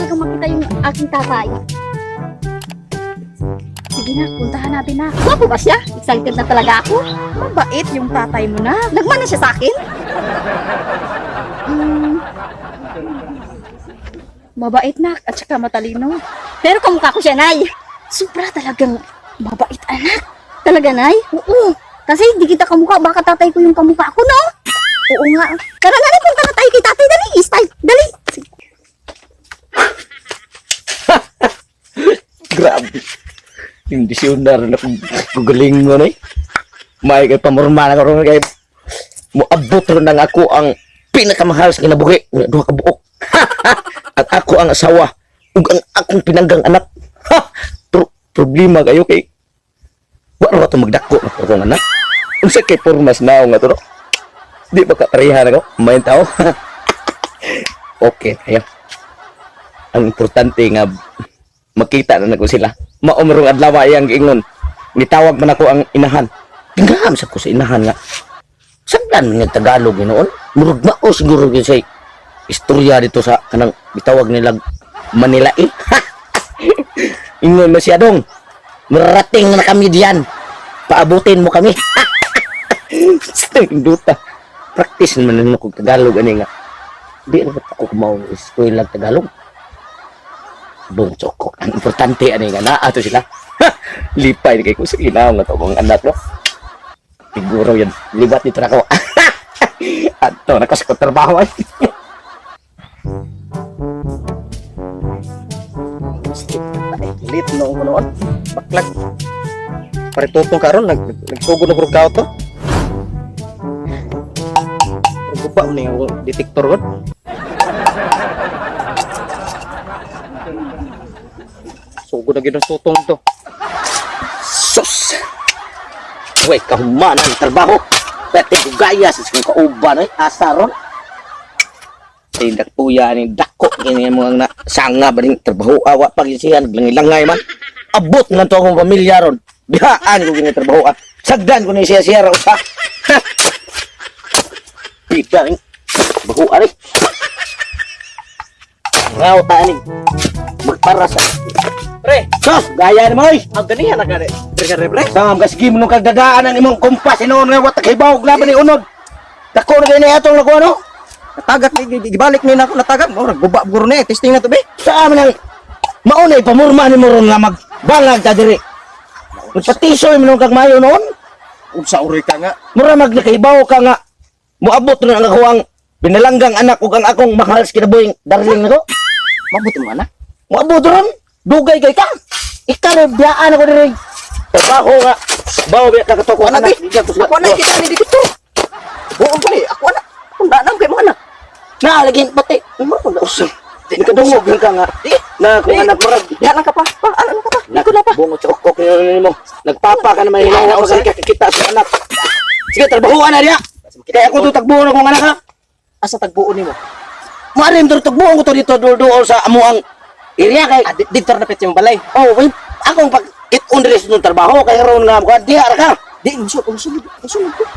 talaga makita yung aking tatay. Sige na, puntahan natin na. Gwapo ba siya? Excited na talaga ako. Mabait yung tatay mo na. Nagmana siya sa akin? Mabait na at saka matalino. Pero kamukha ko siya, Nay. Sobra talagang mabait, anak. Talaga, Nay? Oo. Kasi hindi kita kamukha. Baka tatay ko yung kamukha ko, no? Oo nga. Tara na, Nay. Punta na tayo kay tatay. Dali, style. Dali. Grabe. Yung disyunar na kung gugaling mo na eh. May kay pamurma na karon kay moabot ron na nga ako ang pinakamahal sa kinabuhi. Nga duha ka buok. At ako ang asawa ug ang akong pinanggang anak. Ha! Problema kayo kay wa ra to magdako na akong anak. Unsa kay pormas na nga to no? Di ba ka pareha na ko? Main tao. Okay, ayo. Ang importante nga makita na nako sila. Maumrong adlaw ay ang giingon. Nitawag man ako ang inahan. Tingam sa ko sa inahan nga. Sagdan nga Tagalog noon. Murag mao siguro gyud say istorya dito sa kanang gitawag nila Manila eh. Ingon na siya dong. Marating na kami diyan. Paabutin mo kami. Duta. Practice naman na ako Tagalog ani nga. Di na ako kumao eskwela Tagalog. Bong choko. Ang importante ani nga naa to sila. Lipay kay ko sa inaw nga to akong anak no. Siguro yan libat dito na ako. Ato na ko sa trabaho ay. Lit no ko noon. Baklag. Paritutong karon nagsugod na kurog to. Guba ni ang detektor god. Sugod na gid ang tutong to. Sus. Wey kahuman ang trabaho. Pwede ko gaya sa kong kauban ay asa ron. Tindak puya ni dako kini mo ang na sanga ba ning trabaho awa pag siya naglangay man. Abot na to akong pamilya ron. Bihaan ko kini trabaho ah. Sagdan ko ni siya siya ra usa. Pita ning trabaho ari. Raw ta ani. Magpara sa Pre, Sus, gaya ni mo oy. ang ganihan na gani. Pre pre pre. Samam ka sige mo nung kagdagaan ang imong kompas hinuon nga wa taghibaw laban ni unod. Dako na kay atong nakuha no. Natagak ni gibalik ni nako natagak mo guba guro ni testing na to be. Sa amin ang mauna ipamurma ni mo ron nga magbangag ta diri. Magpatisoy mo nung kagmayo noon. Unsa uri ka nga? Mura magnakahibaw ka nga moabot na ang ako ang binalanggang anak ug ang akong mahal sa kinabuhing darling nako. Mabuti mo anak. Moabot ron. Dugay kay ka. Ikaw na biyaan ako diri. Trabaho nga. Bawo biya ka kato Ako na be. Ako na kita ni detektor. Oo ko ni ako na. Kung danam kay mo anak. Na lagi pati. Mo ko na Usay. Nakadungog lang ka nga. Na kung anak murag Diyan lang ka pa. Pa, ano lang ka pa. Di ko na pa. Bungo sa okok ni mo. Nagpapa ka naman hilaw ako sa kakita sa anak. Sige, trabahuan na diya. Kaya ako to tagbuon akong anak ha. Asa tagbuon nimo? Maarim to tagbuon ko to dito duol sa amo ang area kay Ah, dito na pet yung balay. oh, wait, akong pag kit-on diri sa trabaho kay ron nga ko diha ra ka. Di unsod unsod unsod ko.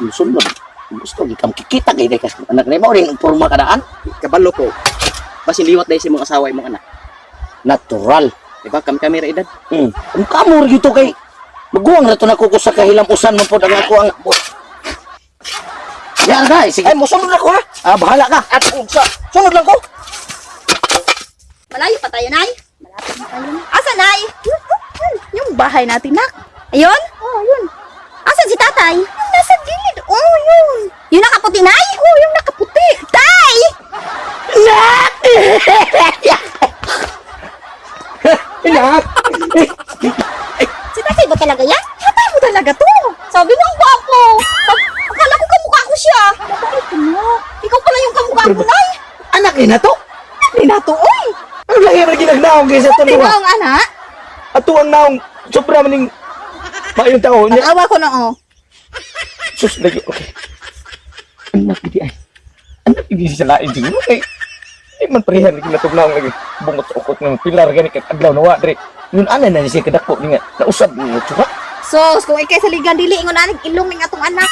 Sunod. Gusto gi kam kikita kay dai kas anak nimo ring porma kadaan. Kabalo ko. Basin liwat dai sa imong asawa imong anak. Natural. Di ba kami kami ra edad. Kung kamo ra gito kay maguwang ra to nako ko sa kahilamusan man pod ang ako ang Yan guys, sige. Ay, mosunod na ko ha. Ah, bahala ka. At unsa? Sunod lang ko. Malayo pa tayo, Nay. Malapit na tayo na. Asa, Nay? Yung bahay natin, nak. Ayun? Oh, yun. Asan si tatay? Yung nasa gilid. Oh, yun. Yung nakaputi, Nay? Oh, yung nakaputi. Tay! Anak! Si tatay ba talaga yan? Tatay mo talaga to. Sabi mo, ang gwapo. Akala ko kamukha ko siya. Mabait mo. Ikaw pala yung kamukha ko, Nay. Anak ni na to? Hindi na to, oy. Ano lang yung ginagnaong kaysa ito Di duha? ba ang anak? Ato ang naong sobra maning maayong tao niya. Tanawa ko na, oh. Sus, lagi, okay. Anak gidi ay. Anak gidi siya lain siguro kay. Di man parehan lagi natog naong lagi. Bungot sa ukot ng pilar gani kay adlaw na wa dre. Yun ana na ni siya kadako ni nga nausab ni nga tsuka. Sos, kung ikay sa ligan dili ingon aning ilong ning atong anak.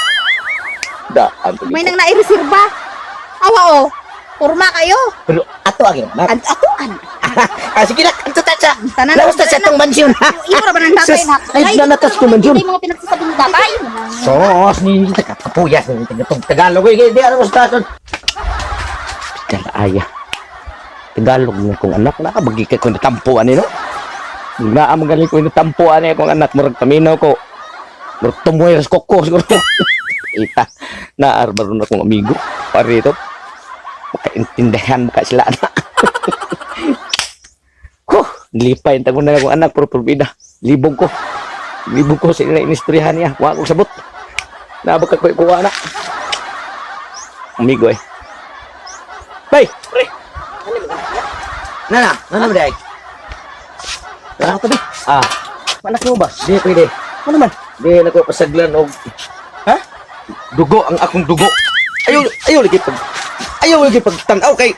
Daan to. May nang naireserba. Awa oh. Porma kayo. Pero ato Ato ang anak. At ato anak. Ah, sige na, anto ta sa. Tanan. Lawas ta sa atong mansyon. Iyo ra ba ng tatay Sus, na? ay, nanatas ko mansyon. Hindi mga pinagsasabi ng tatay. Sos, ni kapuyas ni itong Tagalog eh, di ano sa taton. Aya. Tagalog na kong anak na bagi kay ko natampuan ni no. Naa man gali ko natampuan ni akong anak, murag paminaw ko. Murag tumoy ras koko siguro. Ita naar baron akong amigo parito. Makaintindihan maka sila anak. Ko, lipay ang na akong anak pero purbida. Libog ko. Libog ko sa ila inistoryahan niya. Wa ko sabot. Nabaka ko ikuha na. Amigo eh. Bay! Pre! Nana, nana ba day? Ano ka, be? Ah, Anak mo ba? di pwede. Ano man? Di na ko pasaglan og Ha? Dugo ang akong dugo. Ayaw, ayaw lagi pag ayaw lagi pag tanaw kay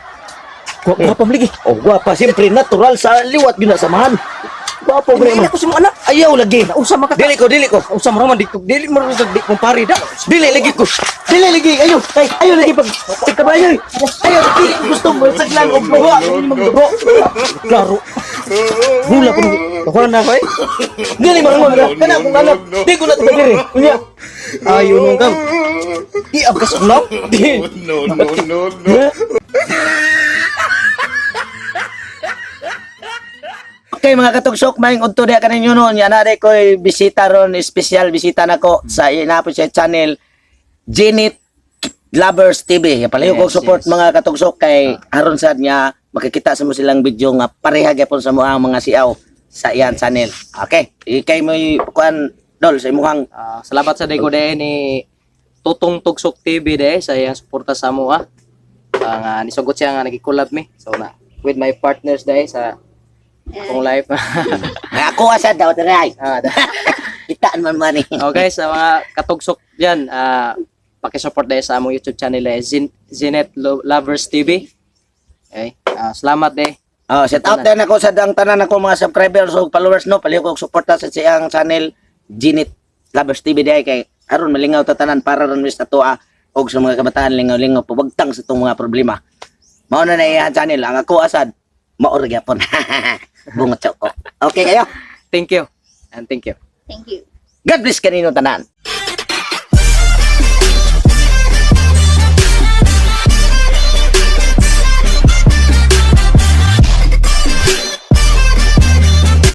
Guwapa mo lagi. Oh, gwapa siyempre natural sa liwat gyud na samahan. Gwapo Ay, gani ko si mo anak. Ayaw lagi. Nausa man ka. Dili ko, dili ko. Nausa mo raman di ko dili mo raman di kong pare da. Dili lagi ko. Dili lagi ayo. Ay, ayo lagi pag pagkabayo. Ayo dili ko gusto mo saglan og dugo. Magdugo. Klaro. Hula ko. Nakuha na ako eh. Dili man mo kana akong anak. Di ko na diri. Unya. Ayo nung kam. Iab ka sa unaw. Di. No, no, no, no. Okay mga katugsok, maayong udto diha kaninyo no. Nya na day ko'y bisita ron, espesyal bisita nako sa inapod sa channel Janet Lovers TV. Ya palayo kog support mga katugsok kay aron sad nga makikita sa mo silang video nga pareha gyapon sa mo ang mga siaw sa iyan channel. Okay, ikay mo'y kuan dol sa imuhang Ah, salamat sa Deko de ni Tutong Tugsok TV de sa iyang suporta sa amo ah. Ang nisugot siya nga nagki-collab mi. So na with my partners de sa akong life. Ako asa daw diri. Kitaan man man ni. Okay, sa mga katugsok diyan, paki-support de sa among YouTube channel eh, Zinet Lovers TV. Okay. Salamat de. Oh, shout out din ako sa dang tanan ako mga subscribers ug followers no. Paliw kog suporta sa siyang channel Ginit Lovers TV diay kay aron malingaw ta tanan para ron mis atoa og sa mga kabataan lingaw-lingaw pabagtang sa itong mga problema. Mao na na iyang channel ang ako asad mao ra gyapon. Bungot sa ko. Okay kayo. Thank you. And thank you. Thank you. God bless kanino tanan.